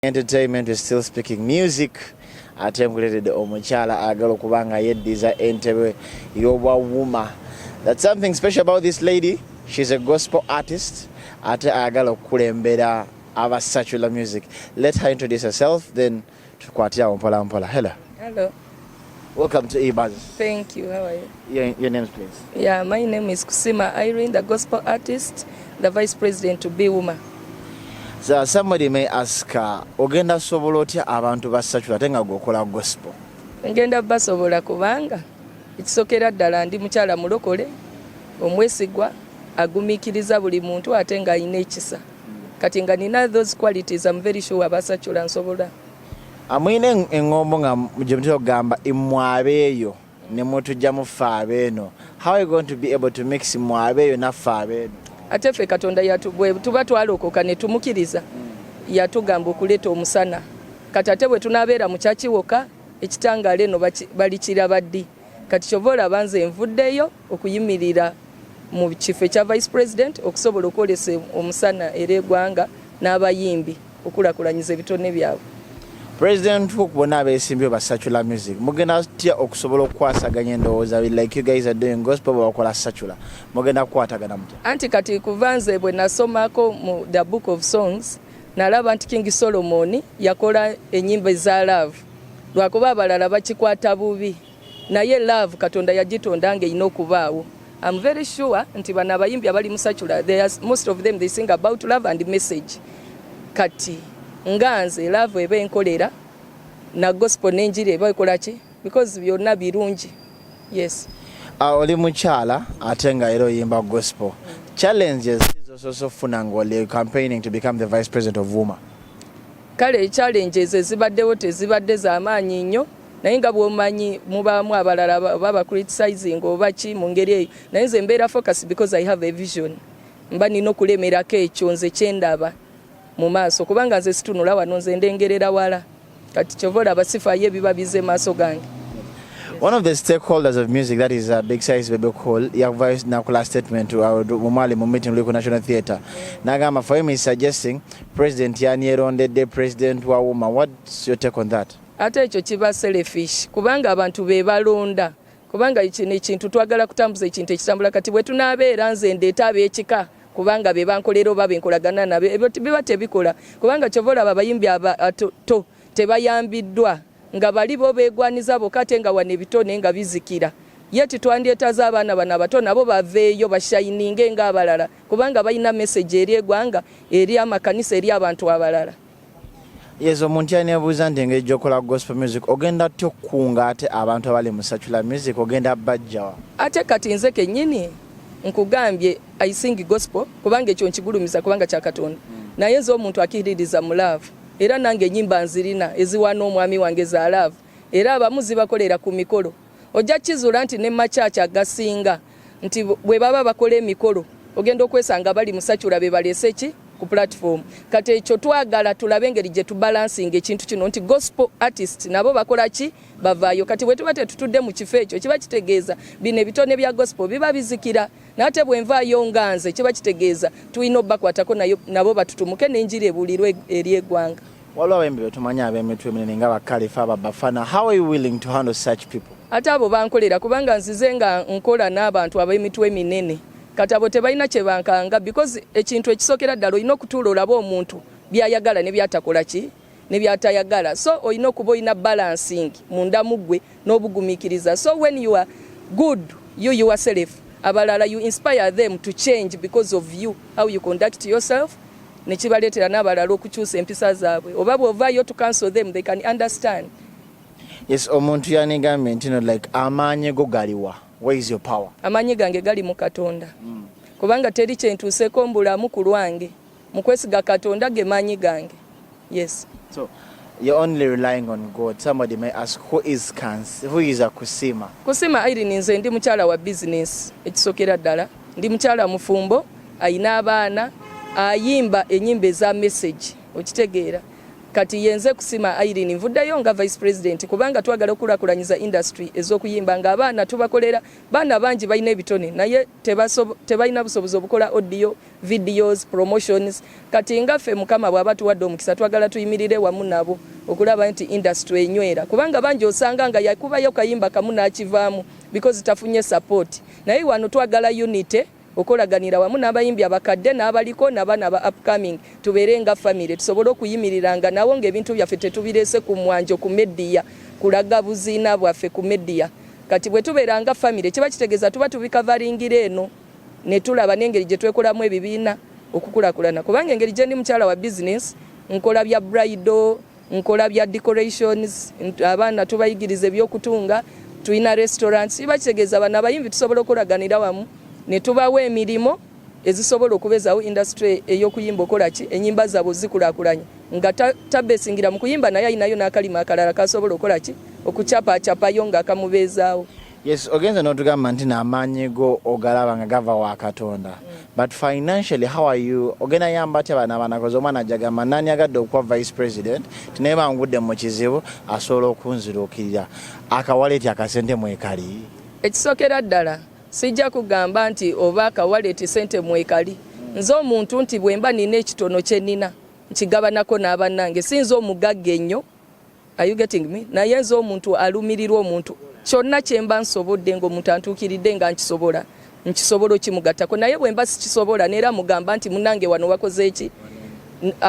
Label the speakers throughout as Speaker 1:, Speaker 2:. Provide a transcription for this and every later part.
Speaker 1: Entertainment, we're still speaking music. Ate nkuleetedde omukyala ayagala okuba nga yeddiza entebe y'obwawuma. That's something special about this lady. She's a gospel artist, ate ayagala okukulembera aba secular music. Let her introduce herself, then tukwatire awo mpola mpola. Hello.
Speaker 2: Hello.
Speaker 1: Welcome to eBuzz.
Speaker 2: Thank you. How are you?
Speaker 1: Your names, please.
Speaker 2: Yeah, my name is Kusima Irene, the gospel artist, the vice president to be UMA.
Speaker 1: So somebody may ask, ogenda sobola otya abantu ba secular ate nga gwokola gospel?
Speaker 2: Ngenda basobola kubanga ekisookera ddala ndi mukyala mulokole omwesigwa, agumiikiriza buli muntu, ate ng'alina ekisa. Kati nga nina those qualities, I'm very sure aba secular nsobola.
Speaker 1: Amwine eŋŋombo nga gye mutera okugamba mmwe abeeyo ne mutujja muffe abeeno. How are you going to be able to mix mmwe abeeyo naffe abeeno?
Speaker 2: Ate ffe Katonda bwe tuba twalokoka ne tumukiriza, yatugamba okuleeta omusana. Kati ate bwe tunaabeera mu kyakiwoka, ekitangaala eno balikiraba ddi? Kati kyova olaba nze nvuddeyo okuyimirira mu kifo ekya vice president okusobola okwolesa omusana era eggwanga n'abayimbi okulakulanyiza ebitone byabwe.
Speaker 1: President Hook, bonna abeesimbye ba secular music, mugenda tya okusobola okukwasaganya endowooza? Like, you guys are doing gospel, babakola secular, mugenda kukwatagana mutya?
Speaker 2: Anti kati kuva nze bwe nasomako mu the Book of Songs, nalaba nti King Solomon yakola ennyimba eza love, lwakuba abalala bakikwata bubi, naye love Katonda yagitonda nga erina okubaawo. I'm very sure nti bano abayimbi abali mu secular, most of them, they sing about love and message. Kati nga nze love eba enkolera na gospel n'enjiri eba ekola ki, because byonna birungi, yes.
Speaker 1: Oli mukyala ate nga era oyimba gospel. Challenges zosoose okufuna ng'oli campaigning to become the vice president of UMA?
Speaker 2: Kale challenges ezibaddewo tezibadde z'amaanyi nnyo, naye nga bw'omanyi mubaamu abalala oba bacriticizing oba ki mu ngeri eyo, naye nze mbeera focus because I have a vision. Mba nina okulemerako ekyo nze kyendaba mu maaso, kubanga nze situnula wano, nze ndengerera wala. Kati kyova olaba sifaayo ebiba bize maaso gange.
Speaker 1: One of the stakeholders of music, that is Big Size Bebe Cool, yavayo nakola statement mumwali mu meeting ku National Theatre, nagamba for him is suggesting president yanierondedde president wa UMA. What's your take on that?
Speaker 2: Ate ekyo kiba selfish, kubanga abantu be balonda, kubanga kino ekintu twagala kutambuza ekintu ekitambula. Kati bwe tunaabeera nze ndeeta ab'ekika kubanga be bankolera oba benkolagana nabo, ebyo biba tebikola, kubanga kyova olaba abayimbi abato tebayambiddwa, nga bali bo beegwaniza bokka, ate nga wano ebitone nga bizikira. Ye titwandyetaaza abaana bano abato nabo baveeyo bashininge ng'abalala, kubanga balina message eri eggwanga, eri amakanisa, eri abantu abalala.
Speaker 1: Yes, omuntu yaneebuuza nti engeri gy'okola gospel music, ogenda tya okukunga ate abantu abali mu secular music? Ogenda bajjawa?
Speaker 2: Ate kati nze kennyini nkugambye, I sing gospel kubanga ekyo nkigulumiza, kubanga kya Katonda, naye nze omuntu akkiririza mu love. Era nange enyimba nzirina eziwaana omwami wange za love, era abamu zibakolera ku mikolo. Ojja kizuula nti ne makyaki agasinga nti bwe baba bakola emikolo, ogenda okwesanga bali mu secular be baleese ki ku platform. Kati ekyo twagala tulabe engeri gye tubalansinga ekintu kino nti gospel artist nabo bakola ki, bavaayo. Kati bwe tuba tetutudde mu kifo ekyo, kiba kitegeeza bino ebitone bya gospel biba bizikira. Naye bwe nvaayo nga nze, kiba kitegeeza tulina obbakwatako nabo batutumuke n'enjiri ebuulirwe eri eggwanga.
Speaker 1: Waliwo abayimbi betumanyi ab'emitwe eminene nga bakalifa, ababafana. How are you willing to handle such people?
Speaker 2: Ate abo bankolera, kubanga nzize nga nkola n'abantu ab'emitwe eminene. Kati abo tebalina kye bankanga, because ekintu ekisookera ddala olina okutuula olabe omuntu byayagala ne byatakola ki ne byatayagala. So olina okuba olina balancing munda mu ggwe n'obugumiikiriza. So when you are good, you yourself, abalala you inspire them to change because of you, how you conduct yourself, ne kibaleetera n'abalala okukyusa empisa zaabwe, oba bw'ovaayo to counsel them, they can understand.
Speaker 1: Yes, omuntu yanigambye nti no, like, amaanyi go galiwa? Where is your power?
Speaker 2: Amaanyi gange gali mu Katonda, kubanga teri kyentuuseeko mbulamu ku lwange. Mu kwesiga Katonda ge maanyi gange, yes.
Speaker 1: So you're only relying on God. Somebody may ask, who is a Kusima?
Speaker 2: Kusima Irene, nze ndi mukyala wa bizinesi. Ekisookera ddala ndi mukyala mufumbo, ayina abaana, ayimba enyimba eza message, okitegeera? Kati yenze Kusima Irene, nvuddeyo nga vice president kubanga twagala okulakulanyiza industry ez'okuyimba, ng'abaana tubakolera. Baana bangi balina ebitone naye tebalina busobozi obukola audio, videos, promotions. Kati nga ffe Mukama bw'aba tuwadde omukisa, twagala tuyimirire wamu nabo okulaba nti industry enywera, kubanga bangi osanga nga yakubayo kayimba kamu n'akivaamu because tafunye support. Naye wano twagala unity, okolaganira wamu n'abayimbi abakadde n'abaliko n'abaana aba upcoming, tubeere nga family, tusobole okuyimiriranga nawo ng'ebintu byaffe tetubireese ku mwanjo ku media, kulaga buziina bwaffe ku media. Kati bwe tubeera nga family, kiba kitegeeza tuba tubikavaringira eno ne tulaba n'engeri gye twekolamu ebibiina okukulakulana, kubanga engeri gye ndi mukyala wa business, nkola bya bridal, nkola bya decorations, abaana tubayigiriza ebyokutunga, tulina restaurants. Kiba kitegeeza bano abayimbi tusobola okulaganira wamu ne tubawa emirimu ezisobola okubeezaawo industry ey'okuyimba, okola ki, ennyimba zaabwe zikulaakulanya nga tabesingira mu kuyimba, naye ayinayo n'akalima akalala kasobola okukola ki, okucapacapayo nga kamubeezaawo.
Speaker 1: Yes, ogenza n'otugamba nti n'amaanyi go ogalaba nga gava wa Katonda, but financially how are you? Ogenda yamba atya bano abaana? Koze omwana ajagamba nani agadde okuba vice president, tinaye bangudde mu kizibu, asobola okunziruukirira akawaleti akasente mwekali?
Speaker 2: Ekisookera ddala, sijja kugamba nti oba akawaleti sente mwekali. Nze omuntu nti bwe mba nina ekitono kye nina, nkigabanako n'abannange. Sinza omugagga ennyo, are you getting me? Naye nze omuntu alumirirwa omuntu, kyonna kye mba nsobodde ng'omuntu antuukiridde nga nkisobola, nkisobola okimugattako. Naye bwe mba sikisobola, neera mugamba nti munnange wano wakoze eki,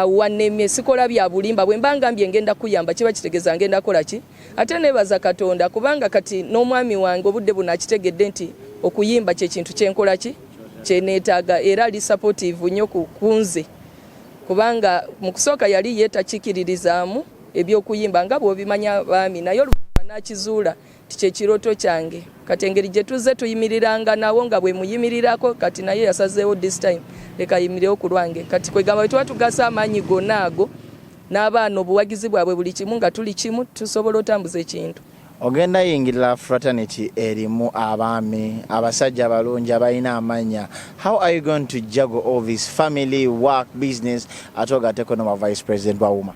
Speaker 2: wannemye. Sikola bya bulimba. Bwe mba ngambye ngenda kuyamba, kiba kitegeeza ngenda kukola ki. Ate neebaza Katonda kubanga kati n'omwami wange obudde buno akitegedde nti okuyimba kyekintu kyenkola ki, kyeneetaaga, era ali supportive nnyo ku nze, kubanga mu kusooka yali ye takikiririzaamu ebyokuyimba nga bw'obimanya baami, naye oluvannyuma n'akizuula ti kyekirooto kyange. Kati engeri gye tuzze tuyimiriranga nawo nga bwe muyimirirako, kati naye yasazeewo this time leka ayimirewo ku lwange. Kati kwegamba bwe tuba tugasa amaanyi gonna ago n'abaana, obuwagizi bwabwe, buli kimu nga tuli kimu, tusobola otambuza ekintu.
Speaker 1: Ogenda yingirira fraternity erimu abaami, abasajja abalungi abalina amannya. How are you going to juggle all this family, work, business, ate ogatteko noba vice president wa UMA?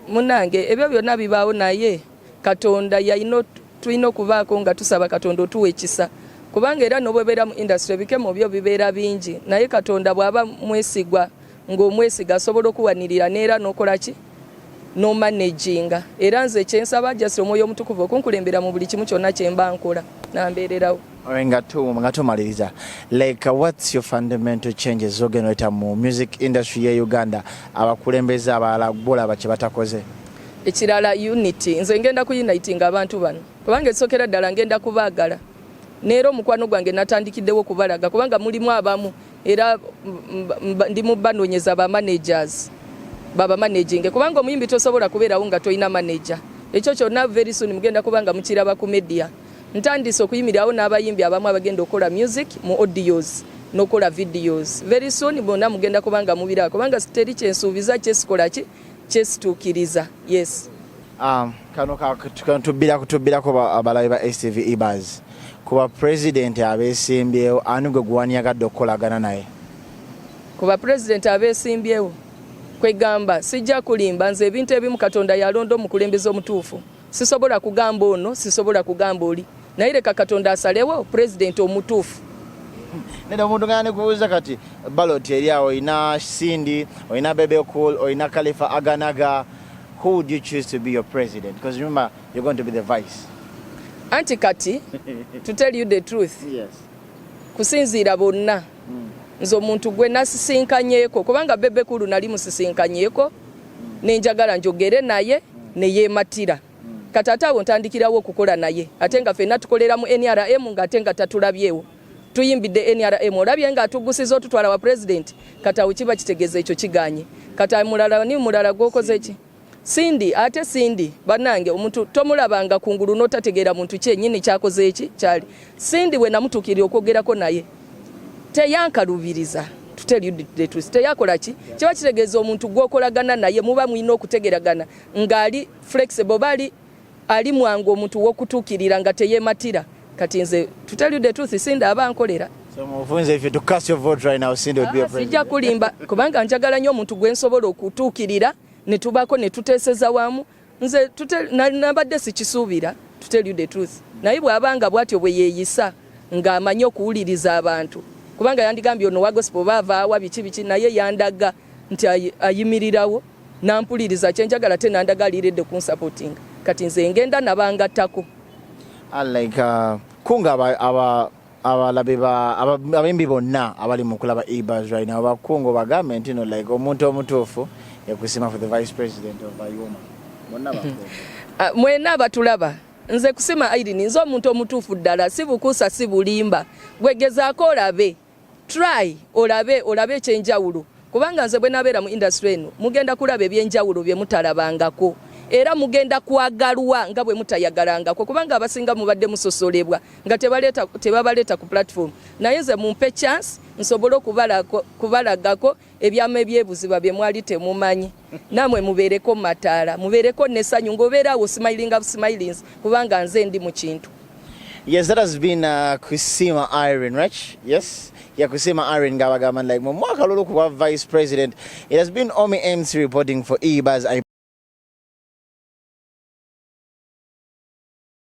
Speaker 2: Munange, ebyo byonna bibaawo, naye Katonda yalina, tulina okubaako nga tusaba Katonda otuwa ekisa, kubanga era nobwebeera mu industry ebikemo byo bibeera bingi, naye Katonda bw'aba mwesigwa ng'omwesiga, asobola okuwanirira neera n'okola ki, nomanaginga. Era nze kyensaba just Omwoyo Omutukuvu okunkulembera mu buli kimu kyonna kyemba nkola, nambeererawo.
Speaker 1: Nga tumaliriza, like what's your fundamental changes zogenda oleta mu music industry ye Uganda, abakulembeze abalala bolaba kye batakoze?
Speaker 2: Ekirala, unity. Nze ngenda kuunitinga abantu bano, kubanga ekisookera ddala ngenda kubaagala, neera omukwano gwange natandikiddewo okubalaga, kubanga mulimu abamu era ndi mu banoonyeza ba managers baba managing, kubanga omuyimbi tosobola kubeerawo nga tolina manager. Ekyo kyonna very soon mugenda kubanga mukiraba ku media. Ntandise okuyimirirawo n'abayimbi abamu abagenda okukola music mu audios n'okukola videos. Very soon bonna mugenda kubanga mubiraba, kubanga teri kyensuubiza kyesikola ki kyesituukiriza. Yes.
Speaker 1: Kano tubbirako abalabi ba STV Ebas, kuba president abeesimbyewo, ani gwe guwanyagadde okukolagana naye?
Speaker 2: Kuba president abeesimbyewo, kwegamba sijja kulimba, nze ebintu ebimu Katonda yalonda omukulembeze omutuufu. Sisobola kugamba ono, sisobola kugamba oli, naye leka Katonda asalewo pulezidenti omutuufu.
Speaker 1: Neda, omuntu ngana nekubuuza, kati ballot eri awo, olina Cindy, olina Bebe Cool, olina Khalifa Aganaga. Who would you choose to be your president? Because remember, you're going to be the vice.
Speaker 2: Anti kati, to tell you the truth, kusinziira bonna, nze omuntu gwe nasisinkanyeeko, kubanga Bebe Cool nali musisinkanyeeko nenjagala njogere naye neyeematira. Kati ate awo ntandikirawo okukola naye, ate nga ffenna tukolera mu NRM, nga ate nga tatulabyewo tuyimbidde NRM, olabye nga atugusiza otutwala wa president. Kati awo kiba kitegeeza ekyo kiganye. Kati mulala ni mulala gwokoze ki? Cindy. Ate Cindy bannange, omuntu tomulabanga kungulu n'otategeera muntu kyennyini kyakoze eki kyali. Cindy bwe namutuukirira okwogerako naye, teyankalubiriza. To tell you the truth, teyakola ki. Kiba kitegeeza omuntu gwokolagana naye muba mulina okutegeragana ng'ali flexible, bali ali mwangu omuntu w'okutuukirira nga teyeematira. Kati nze, to tell you the truth, Cindy aba nkolera.
Speaker 1: So mufunze, if you to cast your vote right now, Cindy would be your president.
Speaker 2: Sijja kulimba, kubanga njagala nnyo omuntu gwe nsobola okutuukirira. Ne tubaako ne tuteeseza wamu. Nze nabadde sikisuubira, to tell you the truth, naye bw'abanga bw'atyo bwe yeeyisa ng'amanyi okuwuliriza abantu, kubanga yandigambye ono wa gospel baavaawa biki biki, naye yandaga nti ayimirirawo nampuliriza kyenjagala, te nandaga aliiredde kunsupportinga. Kati nze ngenda nabangattako.
Speaker 1: Like kunga abalabe abayimbi bonna abali mu kulaba Ebuzz right now, bakungu bagambe nti no, like omuntu omutuufu yakusima for the vice president of UMA, bonna bakungu.
Speaker 2: Mwena abatulaba, nze Kusima Irene, nze omuntu omutuufu ddala, si bukuusa, si bulimba. Gwegezaako olabe, try olabe, olabe ekyenjawulo, kubanga nze bwe nabeera mu industry eno mugenda kulaba ebyenjawulo bye mutalabangako, era mugenda kwagalwa nga bwe mutayagalangako, kubanga abasinga mubadde musosolebwa nga tebabaleeta ku platform. Naye nze mumpe chance nsobole okubalagako ebyama ebyebuziba bye mwali temumanyi. Namwe mubeereko mataala, mubeereko nessanyu ng'obeera awo smilinga smilings, kubanga nze ndi mu kintu.
Speaker 1: Yes, that has been Kusima Irene, right? Yes. Yeah, Kusima Irene ng'abagamba like mu mwaka lulu kuba vice president. It has been Omi MC reporting for Ebuzz. I